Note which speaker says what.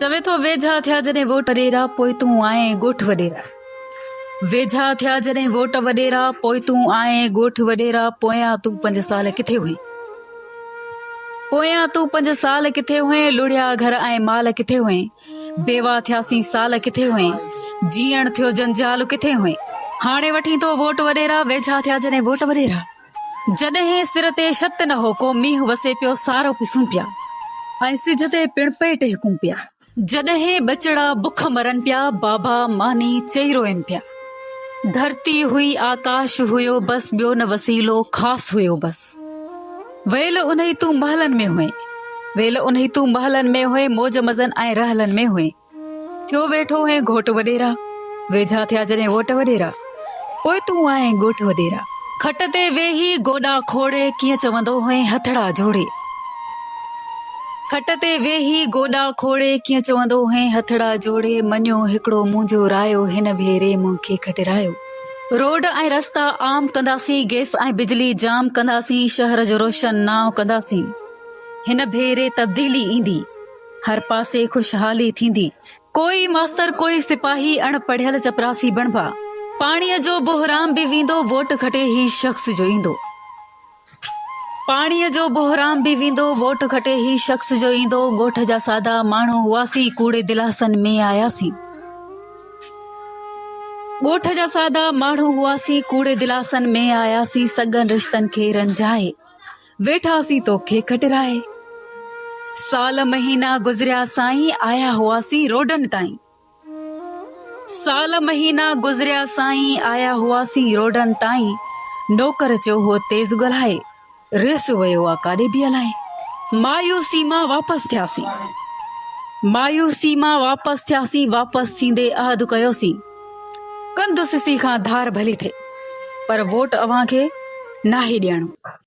Speaker 1: چوي ٿو ويجها ٿيا جڏهن ووٽ وڏيرا پوء تون آئين ڳوٺ وڏيرا. ويجها ٿيا جڏهن ووٽ وڏيرا پوء تون آئين ڳوٺ وڏيرا پويان تون پنج سال ڪٿي هئين. پويان تون پنج سال ڪٿي هئين لڙهيا گهر ۽ مال ڪٿي هئين. بيواهه ٿياسين سال ڪٿي هئين. جيئڻ ٿيو جنجال ڪٿي هئين. هاڻي وٺين ٿو ووٽ وڏيرا ويجها ٿيا جڏهن ووٽ وڏيرا. جڏهن سر تي شت نه هو ڪو مينهن وسي پيو سارو پسون پيا. ۽ سج تي پڻ پئي ٽهڪون پيا. جڏهن ٻچڙا بک مرن پيا بابا ماني چئي روئن پيا. ڌرتي هئي آڪاش هيو بس ٻيو نه وسيلو خاص هيو بس. ويل انهي تون محلن ۾ هئين. ويل انهي تون محلن ۾ هئين موج مزن ۽ رحلن ۾ هئين. ٿيو ويٺو هئين گهوٽ وڏيرا. ويجها ٿيا جڏهن ووٽ وڏيرا. پوء تون آئين ڳوٺ وڏيرا. کٽ تي ويهي گوڏا کوڙي ڪيئن چوندو هئين هٿڙا جوڙي. کٽ تي ويهي گوڏا کوڙي ڪيئن چوندو هئين هٿڙا جوڙي. مڃيو هڪڙو منهنجو رايو هن ڀيري مون کي کٽرايو. روڊ ۽ رستا عام ڪنداسين گئس ۽ بجلي جام ڪنداسين شهر جو روشن نانء ڪنداسين هن ڀيري تبديلي ايندي. هر پاسي خوشحالي ٿيندي. ڪوئي ماستر ڪوئي سپاهي اڻ پڙهيل چپراسي بڻبا. پاڻيء جو بحران به ويندو ووٽ کٽي هي شخص جو ايندو. پاڻيء جو بحران به ويندو ووٽ کٽي هي شخص جو ايندو. ڳوٺ جا سادا ماڻهو هئاسين ڪوڙي دلاسن ۾ آياسين. ڳوٺ جا سادا ماڻهو هئاسين ڪوڙي دلاسن ۾ آياسين سڳن رشتن کي رنجائي. ويٺاسين توکي کٽرائي. سال مهينا گذريا سائين آيا هئاسين روڊن تائين. سال مهينا گذريا سائين آيا هئاسين روڊن تائين. نوڪر چيو هو تيز ڳالهائي ريس ويو آ ڪاڏي به الائي. مايوسي مان واپس ٿياسين. مايوسي مان واپس ٿياسين واپس ٿيندي عهد ڪيوسين. ڪنڌ سسي کان ڌار ڀلي ٿئي پر ووٽ اوهان کي ناهي ڏيڻو.